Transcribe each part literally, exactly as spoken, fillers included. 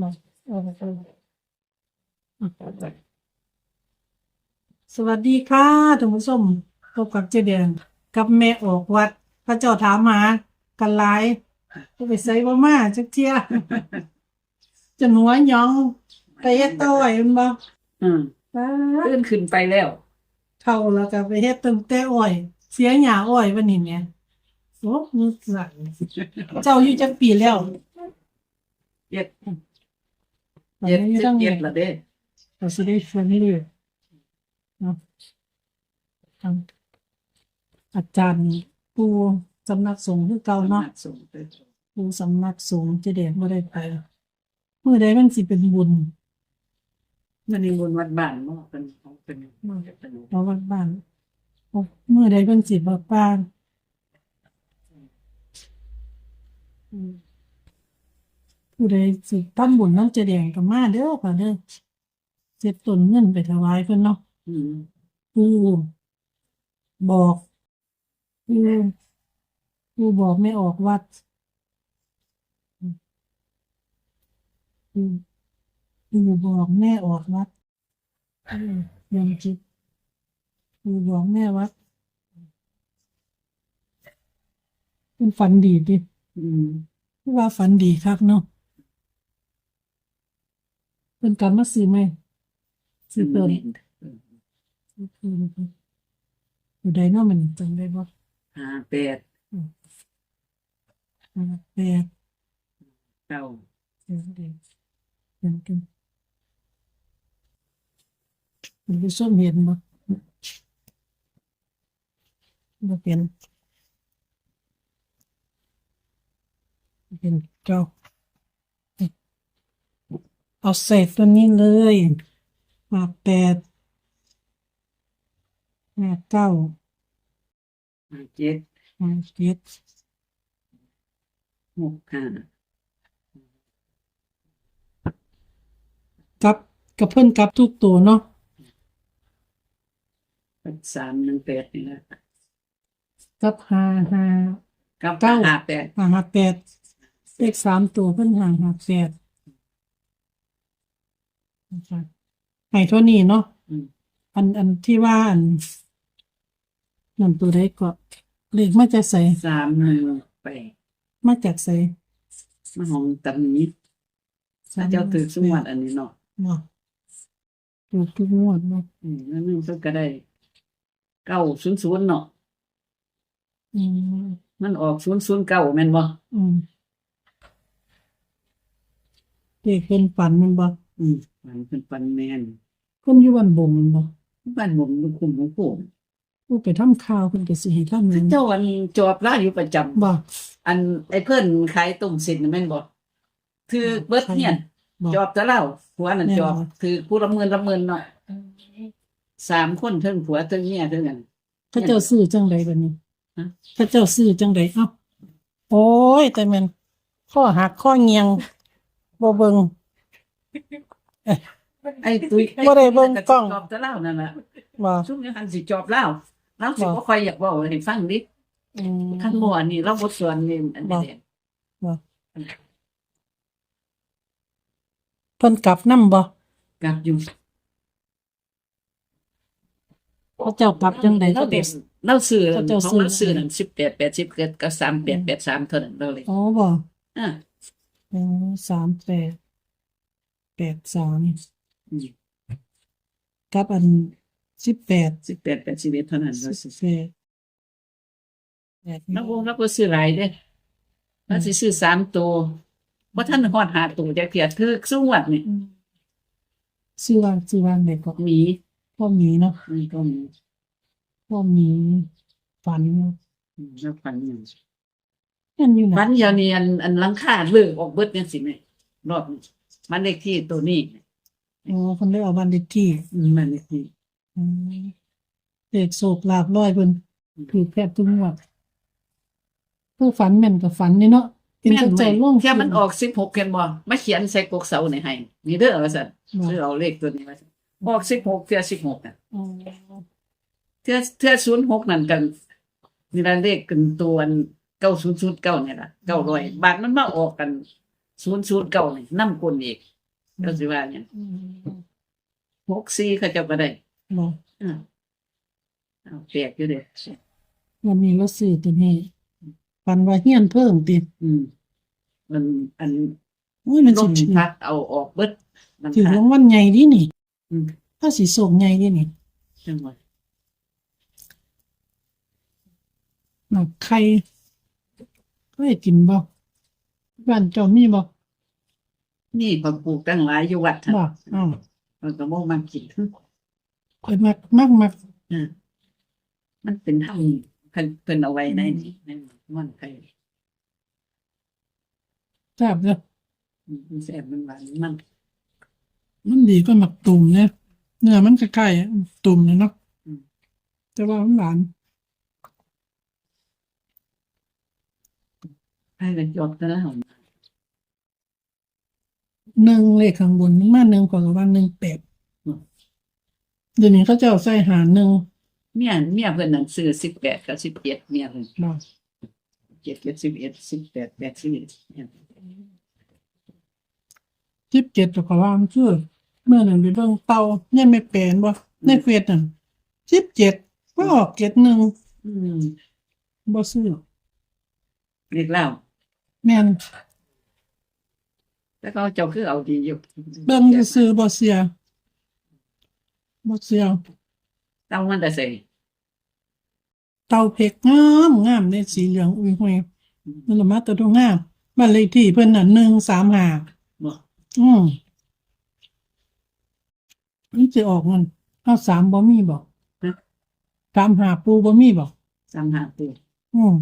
เนาะ เออ เออ สวัสดีค่ะท่านผู้ชม พบกับเจ๊แดงกับแม่ออกวัด เขาเจ้าถามหากันหลาย บ่ไปไสบ่มาจักเทื่อ จนหัวหยอง ไปเฮ็ดต่ออ้อยแม่นบ่ อืม ป๊าด ตื่นขึ้นไปแล้ว เฒ่าแล้วก็ไปเฮ็ดตั้งแต่อ้อย เสียหญ้าอ้อยบัดนี้แหม โอ้ มือสั่น เจ้าอายุจักปีแล้ว เจ็ด ตอนนี้อายุเท่าไหร่ เจ็ดสิบเจ็ดแล้วเด้ ก็สิได้ชวนให้ดูเนาะ ครับ อาจารย์ปู่สำนักสงฆ์คือเก่าเนาะ สำนักสงฆ์เด้อ ปู่สำนักสงฆ์เจ๊แดงบ่ได้ไป มื้อใดมันสิเป็นบุญ มื้อนี้บุญวัดบ้านบ่ เป็นของเป็น มื้อ เป็น เอาวัดบ้าน โอ้ มื้อใดเพิ่นสิบอกว่า อืม ผู้ใดสิทำบุญนำเจ๊แดงก็มาเด้อค่ะเด้อ เฮ็ดต้นเงินไปถวายเพิ่นเนาะ อืม ปู่บอก ปู่ ปู่บอกแม่ออกวัด ปู่ ปู่บอกแม่ออกวัด อืม ยังคิด ปู่บอกแม่วัด เพิ่นฝันดีติ อืม คือว่าฝันดีคักเนาะ เพิ่นกลับมาซื้อใหม่ ซื้อเพิ่ม อืม ซื้อเพิ่ม ตัวใดเนาะมันจำได้บ่ ห้าแปด อืม ห้าแปด เก้า เดี๋ยว เดี๋ยว เดี๋ยวกัน ท่านผู้ชมเห็นบ่ บ่เห็น เห็นเก้า เอาใส่ตัวนี้เลย ห้าแปด ห้าเก้า ห้าเจ็ด ห้าเจ็ด หกห้า กลับ กับเพิ่นกลับทุกตัวเนาะ กับสามหนึ่งแปดนี่แหละ กับห้าห้า กับ เก้า ห้าแปด ห้าห้าแปด เลขสามตัวเพิ่น ห้าห้าแปด นะคะ ให้เท่านี้เนาะ อืม อัน อันที่ว่าอัน นั่นตัวใดก็ เลขมาจากไส สามหนึ่งแปด มาจากไส มาของตำหนิ สามหนึ่งแปด เขาเจ้าถือซุงวดอันนี้เนาะ เนาะ ถูกทุกงวดเนาะ อืม แล้วนึงเพิ่นก็ได้ เก้าศูนย์ศูนย์ เนาะ อืม มันออก ศูนย์ศูนย์เก้า แม่นบ่ อืม เลขเพิ่นฝันแม่นบ่ อืม ฝันเพิ่นฝันแม่น เพิ่นอยู่บ้านบงแม่นบ่ บ้านบงอยู่คุ้มของปู่ ผู้ไปทำข่าวเพิ่นก็สิให้คำแม่น เจ้าอันจอบลาวอยู่ประจำ บ่ อันไอ้เพิ่นขายต้มเส้นน่ะแม่นบ่ ถืกเบิดเฮียน บ่ จอบแต่ลาว ผัวนั่น แม่นบ่ จอบ ถืกผู้ละหมื่นละหมื่นเนาะ อืม สามคน เทิงผัวเทิงเมียเทิงอัน เขาเจ้าซื้อจั่งใดบัดนี้ ฮะ เขาเจ้าซื้อจั่งใด เอ้า โอ้ย แต่แม่น คอหักคอเงี่ยง บ่เบิ่ง ไอ้ตุ้ย บ่ได้เบิ่งกล้อง จอบแต่ลาวนั่นล่ะ บ่ ซุมนี้คันสิจอบลาว ลาวสิ บ่ บ่ค่อยอยากเว้าให้ฟังเด้ อืม คันบ่อันนี้ลาวบ่สอนนี่ อันนี้ บ่ เด้ บ่ เพิ่นกลับนำบ่ กลับอยู่ เขาเจ้ากลับจั่งใด ลาวเด่น เขาเจ้า ลาวซื้อ เขาเจ้า ของลาวซื้อ ซื้อนั่น สิบแปด แปดสิบเอ็ด กับ สามแปด แปดสาม เท่านั้นลาวเลย อ๋อ บ่ อ่า อ๋อ สามแปด แปดสาม อืม กับอัน สิบแปด สิบแปด แปดสิบเอ็ด เท่านั้นลาวซื้อ สิบแปด แบบนี้ ลาวบ่ ลาวบ่ซื้อหลายเด้ ลาวสิซื้อสามตัว บ่ทันฮอดห้าตัวจักเทื่อ ถืกซุงวดนี่ อืม ชื่อว่า ชื่อว่าไงก็ หมี พ่อหมีเนาะ อืม พ่อหมี พ่อหมี ฝันเนาะ อืม ลาวฝันหยัง ฝันอยู่นะ ฝันเดี๋ยวนี้อัน อันหลังคาเลิกออกเบิดจังซี่แหม รอบนี้ บ้านเลขที่ตัวนี้ อ๋อ เพิ่นเลยเอาบ้านเลขที่ อืม บ้านเลขที่ อืม เลขโชคลาภลอยเพิ่น อืม ถืกแทบทุกงวด ผู้ฝันแม่นก็ฝันนี่เนาะ เป็น แม่น เขาเจ้าลง เทื่อมันออกสิบหก เห็นบ่ มาเขียนใส่กกเสานี่ให้ นี่เด้อว่าซั่น บ่ ซื้อเอาเลขตัวนี้ว่าซั่น ออกสิบหก เทื่อสิบหกน่ะ อ๋อ เทื่อ เทื่อศูนย์หกนั่นกัน นี่ล่ะเลขกันตัวอัน เก้าศูนย์ศูนย์เก้า นี่ล่ะ เก้าร้อย บาทมันมาออกกัน ศูนย์ศูนย์เก้า นี่นำก้นอีก เจ้าสิว่าหยัง อืม หกสี่ เขาเจ้าก็ได้ บ่ อืม เอาแปลกอยู่เด้ วันนี้เราซื้อตัวนี้ ฝันว่าเฮียนเพิ่งติ อืม มัน อัน โอ้ย มันสิ ลมพัดเอาออกเบิด มัน ถือ พัด รางวัลใหญ่ดินี่ อืม ถ้าสิโชคใหญ่ดินี่ จังหวัด หมากไข่ เคยกินบ่ บ้านเจ้ามีบ่ นี่เขาปลูกตั้งหลายอยู่วัดหั่น บ่ อ้าว มันก็บ่มากิน ข้อยมัก มัก มัก อืม มันเป็นธรรม เพิ่น เพิ่นเอาไว้ในนี่ ในหมากม่อนไข่ แซ่บเด้อ อืม มันแซ่บ มันหวาน มัน มันดีกว่าหมากตูมเนี่ย เนื้อมันคล้ายๆหมากตูมเลยเนาะ อืม แต่ว่ามันหวาน ให้กันจบซะแล้ว หนึ่ง เลขข้างบนมันมาหนึ่ง ข้อยก็ว่าหนึ่งแปด อืม เดี๋ยวนี้เขาเจ้าใส่หาหนึ่ง เมีย เมียเพิ่นนั่นซื้อสิบแปดกับสิบเจ็ด เมียเพิ่น บ่ เจ็ด เจ็ดสิบเอ็ด สิบแปด แปดสิบเอ็ด เนี่ย สิบเจ็ด ก็ว่ามันคือ เมื่อนั้นไปเบิ่งเต่า เนี่ยไม่แปลนบ่ ในเฟซนั่น สิบเจ็ด ก็ออก เจ็ดหนึ่ง อืม บ่ซื้อ เลขลาว แม่น แต่เขาเจ้าคือเอาดีอยู่ เบิ่งซื่อๆ บ่เชื่อ บ่เชื่อ เต่ามันแต่ใส่ เต่าเพกงามงามในสีเหลืองอุ้ยห้วย มันละมาแต่ดวงงาม บ้านเลขที่เพิ่นน่ะ หนึ่งสามห้า บ่ อืม มันสิออกมัน เอา สาม บ่มีบ่ ฮะ สามห้า ปูบ่มีบ่ สามห้า ปู อืม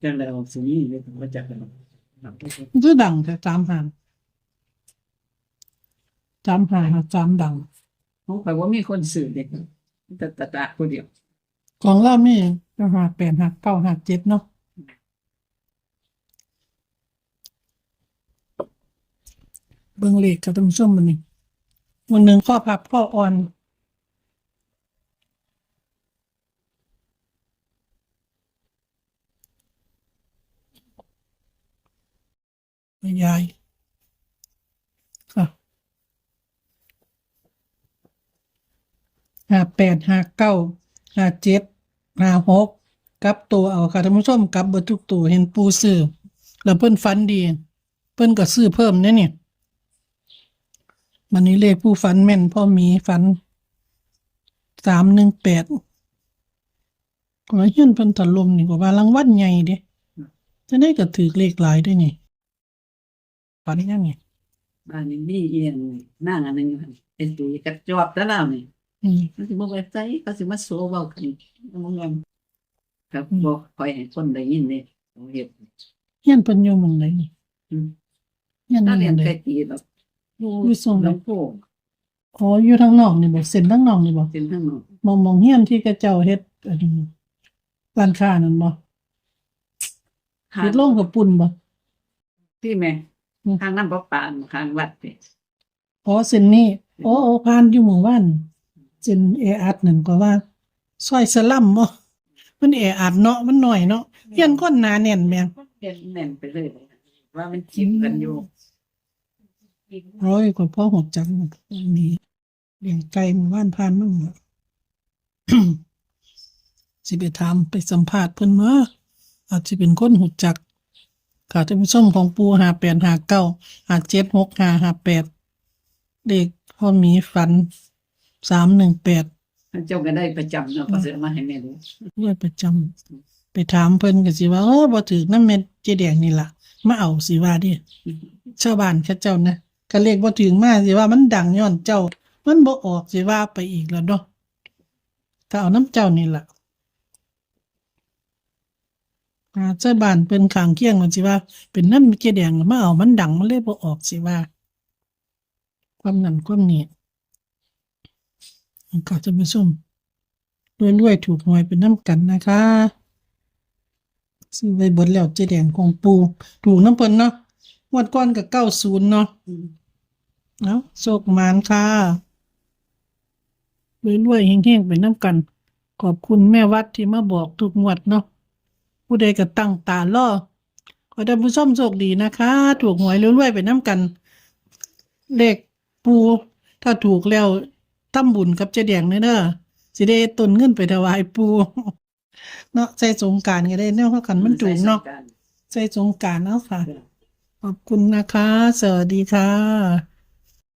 จังได๋ออกสิมีเลย บ่จักแล้ว มันคือดังแท้ สามห้า สามห้า สามดัง ของข้อยบ่มีคนซื้อเด้ มีแต่ตะตะผู้เดียว ของเรามีแต่ ห้าแปด ห้าเก้า ห้าเจ็ด เนาะ เบิ่งเลขค่ะท่านผู้ชม มื้อนี้ มื้อหนึ่งข้อพับข้ออ่อน ขยาย ค่ะ ห้าแปด ห้าเก้า ห้าเจ็ด ห้าหก กลับตัวเอาค่ะท่านผู้ชม กลับเบิดทุกตัว เห็นปู่ซื้อ แล้วเพิ่นฝันดี เพิ่นก็ซื้อเพิ่มเด้นี่ บัดนี้เลขผู้ฝันแม่น พ่อหมีฝัน สามหนึ่งแปด ว่าเฮือนเพิ่นถล่มนี่ก็ว่ารางวัลใหญ่เด้ จั่งใด๋ก็ถืกเลขหลายเด้นี่ ฝันแนวนี้ บ้านนี้มีอีหยังนางอันหนึ่งอยู่หั่น ไอ้ตุ้ยกระจอกแต่ลาวนี่ อืม มันสิบ่ไปไส เขาสิมาโซเว้ากัน มันงง ครับ อืม บ่ค่อยให้คนได้ยินเด้ เขาเฮ็ด เฮือนเพิ่นอยู่หม่องใดนี่ อืม เฮือน ตาเลี้ยง อยู่หม่องใด ไก่ตีดอก อยู่ อยู่ซ่องใด ลำโพง อ๋อ อยู่ทางนอกนี่บ่ เส้นทางนอกนี่บ่ เส้นทางนอก หม่อง หม่องเฮือนที่เขาเจ้าเฮ็ด อัน ร้านค้านั่นบ่ ค่ะ เฮ็ดโรงข้าวปุ้นบ่ ที่แม่ อืม ทางน้ำประปา ทางวัดนี่ อ๋อ เส้นนี้ โอ้ โอ้ ผ่านอยู่หมู่บ้าน เส้นแออัดนั่นก็ว่า ซอยสลัมบ่ มันแออัดเนาะ มันน้อยเนาะ เฮือนคนหนาแน่นแหม เฮือนแน่นไปเลย ว่ามันชิมกันอยู่ อืม โอ้ย ก็พอฮู้จักนี่ เลี้ยงไก่หมู่บ้านผ่านมา สิไปถามไปสัมภาษณ์เพิ่นมา อาจสิเป็นคนฮู้จัก ค่ะ ท่านผู้ชม ของปู่ ห้าแปด ห้าเก้า ห้าเจ็ด หกห้า ห้าแปด เลขพ่อหมีฝัน สามหนึ่งแปด เจ้าก็ได้ประจำเนาะ ก็ซื้อมาให้แม่ดู ได้ประจำ ไปถามเพิ่นก็สิว่า เออ บ่ถืกนำแม่เจ๊แดงนี่ล่ะ มาเอาสิว่าเด้ ชาวบ้านเขาเจ้านะ คันเลขบ่ถืกมาสิว่ามันดังย้อนเจ้า มันบ่ออกสิว่าไปอีกแล้วเนาะ ก็เอานำเจ้านี่ล่ะ อ่า ชาวบ้านเพิ่นข้างเคียงมันสิว่า เป็นนำเจ๊แดงมาเอา มันดังมันเลยบ่ออกสิว่า ความนั้นความนี้ ก็ท่านผู้ชม รวยๆ ถูกหวยไปนำกันนะคะ ซื้อไว้เบิดแล้วเจ๊แดงของปู่ ถูกนำเพิ่นเนาะ งวดก่อนก็ เก้าศูนย์ เนาะ อืม เอ้า โชคหมานค่ะ รวยๆ เฮงๆ ไปนำกัน ขอบคุณแม่วัดที่มาบอกทุกงวดเนาะ ผู้ใดก็ตั้งตารอ อท่านผู้ชมโชคดีนะคะ ถูกหวยรวยๆไปนำกัน เลขปู่ ถ้าถูกแล้วทำบุญกับเจ๊แดงเด้อ สิได้ต้นเงินไปถวายปู่ เนาะ ใส่สงกรานต์ก็ได้เนาะ คันมันถูกเนาะ ใส่สงกรานต์ ใส่สงกรานต์เนาะค่ะ ขอบคุณนะคะ สวัสดีค่ะ